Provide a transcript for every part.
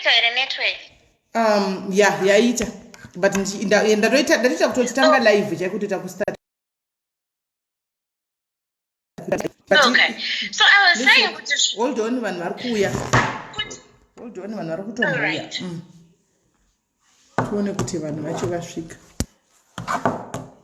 kuita here network? Ya, yaita, but ndatoita kutoti tanga live chaiko, kutoita kustart. Okay, so I was saying kuti Hold on, vanhu vari kuuya. Hold on, vanhu vari kutombouya. Alright. Tione kuti vanhu vacho vasvika,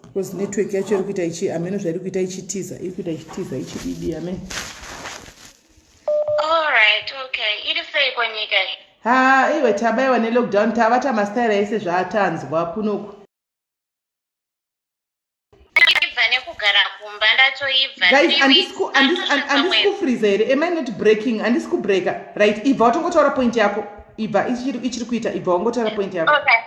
because network yacho iri kuita ichi, hameno zvairi kuita, ichitiza, iri kuita ichitiza, ichididi, amen. Alright, okay. Iri sei kwanyika? Ha, iwe, tabayiwa nelockdown, tavata mastaira ese zvaatanzwa kunoku. Ibva nekugara kumba, ndatoibva. Guys, 3 weeks, ndatosvika handisi mwedzi. Kufreeza here? Am I not breaking? Handisi kubreaka, right? Ibva watongotaura point yako. Ibva, ichiri kuita. Ibva wangotaura point yako. Okay.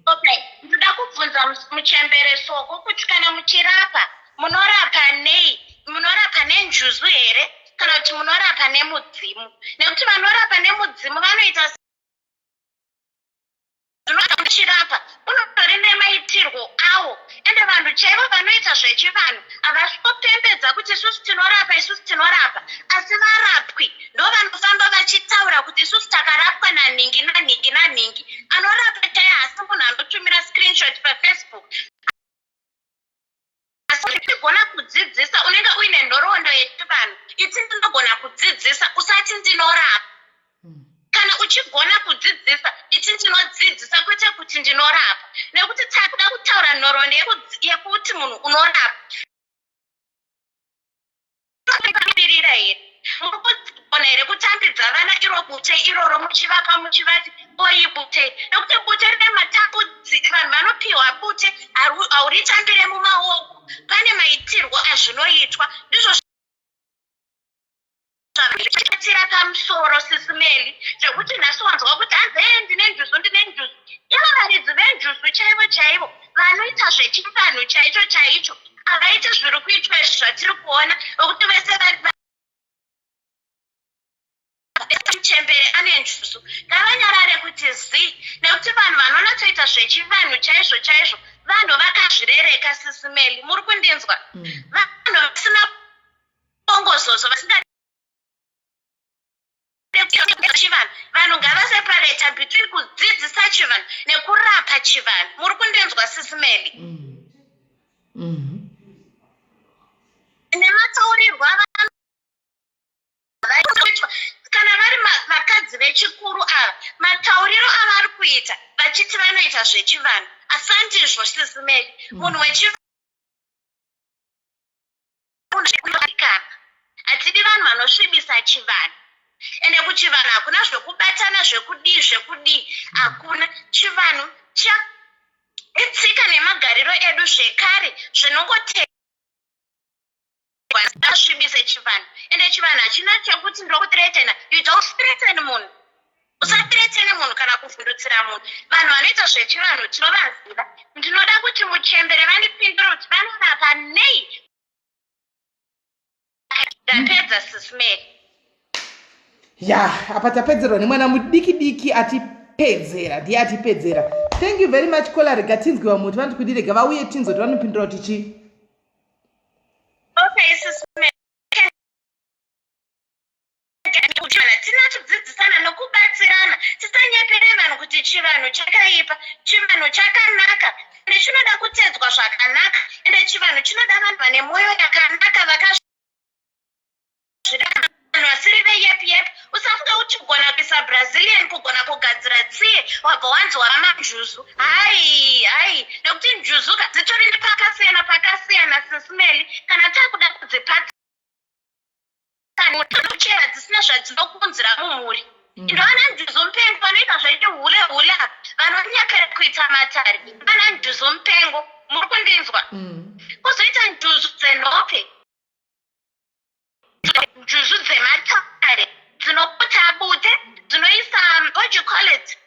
Okay, ndoda kubvunza muchembere Soko kuti kana muchirapa, munorapa nei? Munorapa nenjuzu here, kana kuti munorapa nemudzimu? Nekuti vanorapa nemudzimu vanoita chirapa unotori nemaitirwo awo, ende vanhu chaivo vanoita zvechivanhu havasi kupembedza kuti isusu tinorapa, isusu tinorapa, asi varapwi ndo vanofamba vachitaura kuti isusu takarapwa nanhingi, nanhingi, nanhingi. Anorapa chaiye hasi munhu anotumira screenshot paFacebook, asi uchigona kudzidzisa, unenge uine nhoroondo yechivanhu. Iti ndinogona kudzidzisa, usati ndinorapa. Kana uchigona kudzidzisa, iti ndinodzidzisa, kwete kuti ndinorapa, nekuti takuda kutaura nhoroondo yekuti munhu unorapa birira here. Muri kugona here kutambidza vana iro bute iroro, muchivapa, muchivati oyi bute? Nekuti bute rine matambudzi. Vanhu vanopiwa bute, hauritambire mumaoko, pane maitirwo azvinoitwa. Ndizvo zvatira pamusoro, Sis Melly, zvekuti nhasi wanzwa kuti hanzi, "Ee, ndine njuzu, ndine njuzu." Ivo varidzi venjuzu chaivo chaivo, vanoita zvechivanhu chaicho chaicho, havaiti zviri kuitwa izvi zvatiri kuona, vekuti vese vari muchembere ane njuzu ngavanyarare kuti zi, nekuti vanhu vanonatsoita zvechivanhu chaizvo chaizvo vanhu vakazvirereka. Sis Melly, muri kundinzwa? Vanhu vasina bongozozo, vasinga chivanhu. Vanhu ngavaseparata between kudzidzisa chivanhu nekurapa chivanhu. Muri kundinzwa, Sis Melly? Nemataurirwo avanoitwa kana vari vakadzi vechikuru ava, matauriro avari kuita vachiti vanoita zvechivanhu, asi handizvo, Sis Melly. Munhu wechivanhu kana hatidi vanhu vanosvibisa chivanhu. Ende kuchivanhu hakuna zvekubatana, zvekudii, zvekudii, hakuna. Chivanhu cha itsika nemagariro edu zvekare zvinongoteerwa. Asvibise chivanhu. Ende chivanhu hachina chekuti ndokuthreatena. You don't threaten munhu, usathreatene munhu kana kuvhundutsira munhu. Vanhu vanoita zvechivanhu tinovaziva. Ndinoda kuti muchembere vandipindure kuti vanorapa nei. Ndapedza, Sis Melly. Ya, apa tapedzerwa nemwana mudiki diki, atipedzera, ndiye atipedzera. Thank you very much, caller. Rega tinzwe vamwe kuti vanoti kudi. Rega vauye tinzwe kuti vanopindura kuti chii. Okay, Sis Melly, tinotidzidzisana nokubatsirana. Tisanyepere vanhu kuti chivanhu chakaipa. Chivanhu chakanaka, ende chinoda kutedzwa zvakanaka, ende chivanhu chinoda vanhu vane mwoyo yakanaka, vakazvira, vanhu vasiri veyep yep. Usafunge kuti kugona kuisa Brazilian, kugona kugadzira tsiye, wabva wanzi wava manjuzu. Hai hai, nekuti njuzu dzitori nepakasiyana pakasiyana, Sis Melly. Kana takuda kudzipatsa chera dzisina zvadzinokunzira mumhuri, ndovana njuzu mupengo. Vanoita zvechihule hule, vanonyepera kuita matare, vana njuzu mupengo. Muri kundinzwa? Kuzoita njuzu dzenhope, njuzu dzematare dzinoputa bute, dzinoisa what do you call it,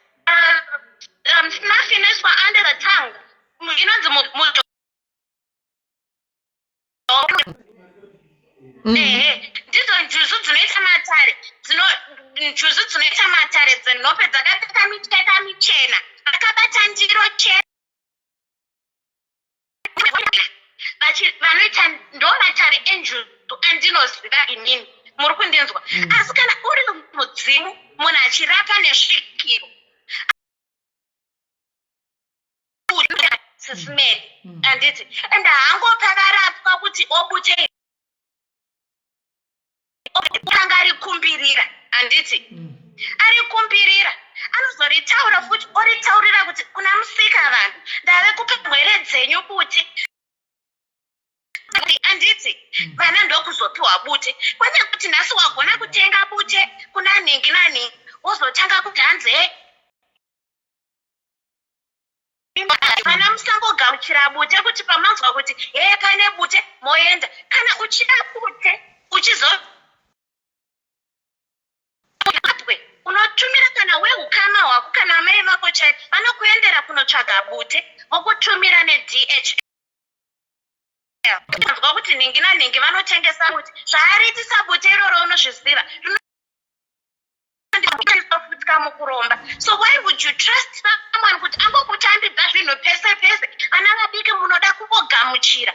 snuff inoiswa under the tongue, inonzi Ehe, ndidzo njuzu dzinoita matare, dzino njuzu dzinoita matare dzenhope, dzakapfeka micheka michena, vakabata ndiro chena, vanoita. Ndo matare enjuzu andinoziva inini. Muri kundinzwa? Asi kana uri mudzimu, munhu achirapa nesvikiro, Sis Melly, handiti? And haangopa varapwa kuti obute anga arikumbirira, handiti? Arikumbirira, anozoritaura futi, oritaurira kuti kuna Musika vanhu, ndave kupa mhwere dzenyu bute, handiti? Vana ndokuzopiwa bute, kwete kuti nhasi wagona kutenga bute kuna nhingi nanhingi, wozotanga kuti hanzi, "He." Vana, musangogamuchira bute kuti pamanzwa kuti, "He, pane bute," moenda. Kana uchida bute uchizo unotumira kana weukama hwako, kana amai vako chaivo vanokuendera kunotsvaga bute, vokutumira neDHL. Anzwa kuti nhingi nanhingi vanotengesa bute, zvaariitisa bute iroro unozviziva futika mukuromba. So why would you trust someone kuti angokutambidza zvinhu pese pese? Vana vadiki munoda kungogamuchira.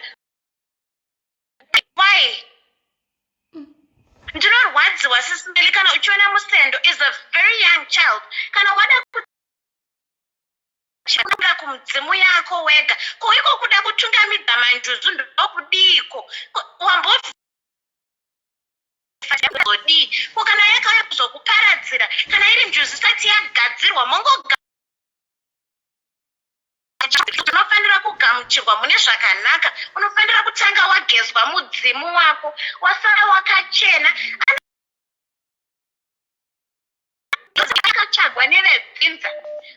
Why? Ndinorwadziwa, Sis Melly, kana uchiona Musendo is a very young child. Kana wada kuda kumudzimu yako wega, ko iko kuda kutungamidza manjuzu ndokudiko? Wambozodii ko kana yakauya kuzokuparadzira? Kana iri njuzu isati yagadzirwa, mongoga unofanira kugamuchirwa mune zvakanaka. Unofanira kutanga wagezwa mudzimu wako, wasara wakachena, akatsvagwa nevedzinza,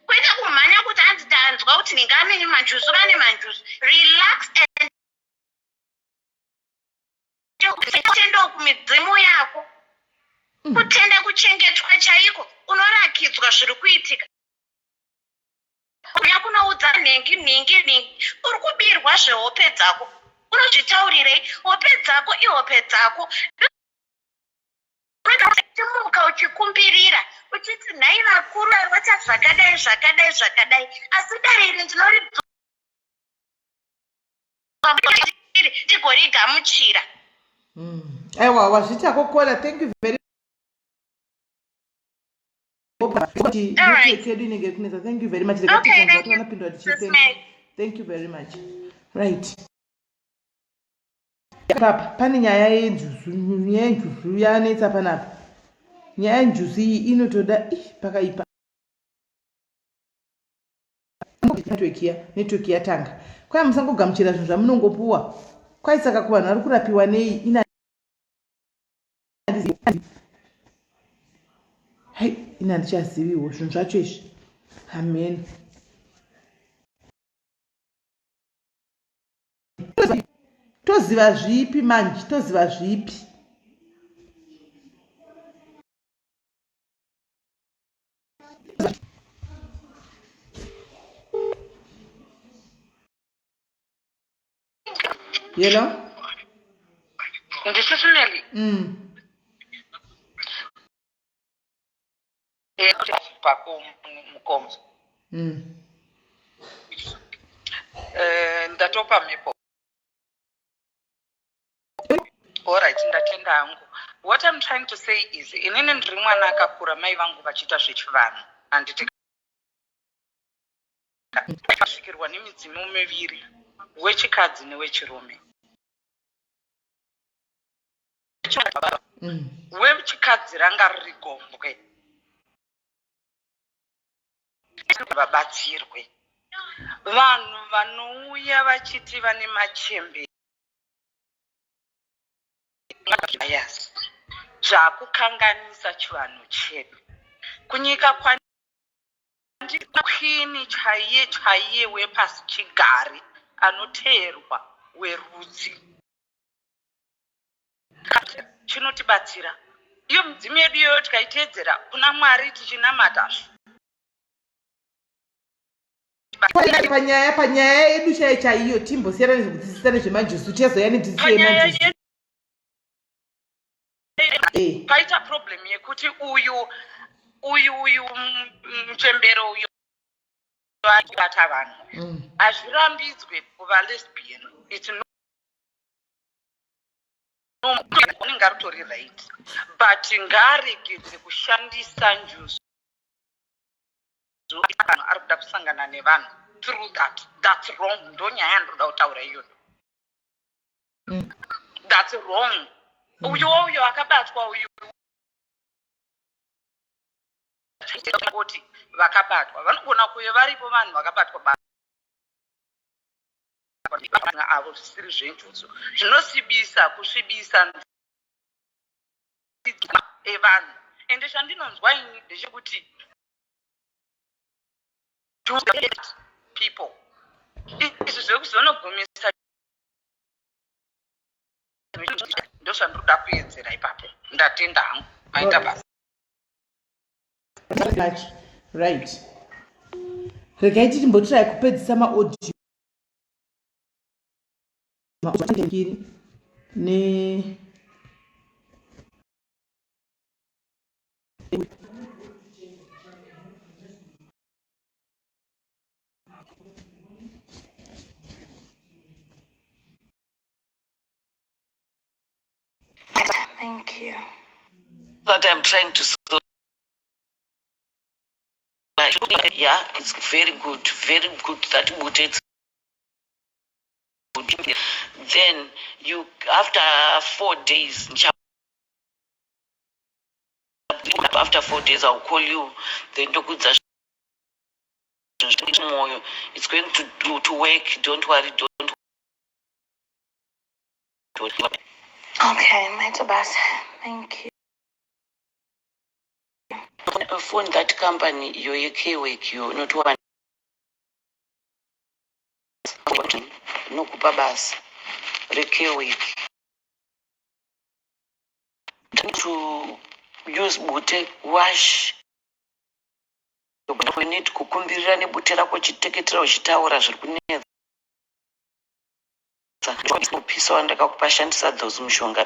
kwete kumhanya kuti hanzi tanzwa kuti ndingamini manjuzu, vane manjuzu. Relax and tendo kumidzimu yako. Kutenda kuchengetwa chaiko, unorakidzwa zviri kuitika. Uya kunoudza nhingi nhingi nhingi, uri kubirwa zvehope dzako. Unozvitaurirei? Hope dzako ihope dzako. Timuka uchikumbirira uchiti, "Nhai vakuru, varota zvakadai, zvakadai, zvakadai, asi dare iri ndinori ndigorigamuchira." Aiwa, wazvitako caller, thank you very network yedu inenge kunetsa. Thank you very much. Vanapindura tichi. Thank you very much. Right, papa pane nyaya yenjuzu. Nyaya yenjuzu yanetsa panapa. Nyaya yenjuzu iyi inotoda pakaipa. Network ya network yatanga kwai musangogamuchira zvinhu zvamunongopuwa. Kwai saka kuvanhu vari kurapiwa nei? Ina hai, ina handichaziviwo zvinhu zvacho izvi. Amen. Toziva zvipi manje? Toziva zvipi? Hello. Ndi Sis Melly. Pako mukoma. Ndatopa mhepo. Alright, ndatenda hangu. What I'm trying to say is, inini ndiri mwana akakura mai vangu vachiita zvechivanhu, handiti? Asvikirwa nemidzimu miviri, wechikadzi newechirume. Wechikadzi ranga riri gombwe, vabatsirwe. Vanhu vanouya vachiti vane machembe ayasi, zvakukanganisa chivanhu chedu. Kunyika kwandiri, chaiye chaiye wepasi chigare anoteerwa werudzi chinotibatsira iyo midzimu yedu iyoyo, tikaiteedzera kuna Mwari tichinamata. Panyaya yedu chaiyo chaiyo, timbosiyana nezvekudzidzisa nezvemanjuzu, tichazoya nedzidziso yemanjuzu. Paita problem yekuti uyu muchembero uyu bata vanhu. Hazvirambidzwe kuva lesbian. It's Anenge aritori right, but ngaaregedze kushandisa njuzu. Vanhu ari kuda kusangana nevanhu through that. That's wrong. Ndo nyaya yandinoda kutaura iyoyo. That's wrong. Uyo uyo akabatwa uyu, kuti vakabatwa vanogona kuve varipo, vanhu vakabatwa avo zvisiri zvenjuzu, zvinosibisa, kusvibisa evanhu. Ende chandinonzwa ini ndechekuti people izvi zvekuzonogumisa, ndozvandinoda kuedzera ipapo. Ndatenda hangu, maita basa. Right, regai tichimbotirai kupedzisa maaudio ne Thank you. That I'm trying to solve. Yeah, it's very good, very good that bute. It's good. Then you, after 4 days, after 4 days I'll call you, then ndokudza moyo. It's going to do to work. Don't worry, don't worry. Okay, maita basa. Thank you. Phone that company iyo yekework iyo, not one nokupa basa rekework to use bute. Wash, you need kukumbirira nebute rako, uchiteketera, uchitaura zviri kunetsa. Kupisa wandakakupa, shandisa those mushonga.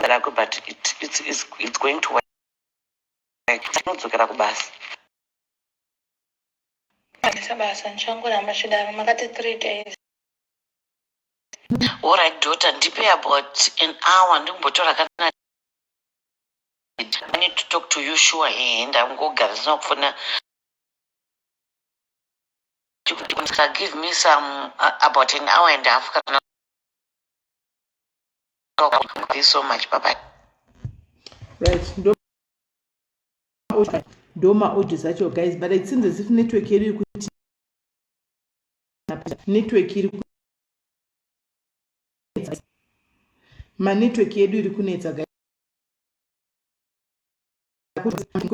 Rako, but it's going to work. Inodzokera kubasa. Maita basa, ndichangoramba chidaro. Makati 3 days. Alright daughter, ndipe about an hour, ndimbotora kana I need to talk to you. Sure. Ehe, ndangogara ndisina kufona. Give me some about an hour and a half kana. Thank you so much. Bye bye. Right, ndo maaudios acho, guys, but it seems as if network yedu iri kuti, network iri, manetwork yedu iri kunetsa.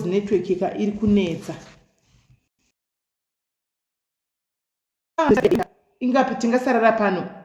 Network ika iri kunetsa. Ingapi tingasarara pano?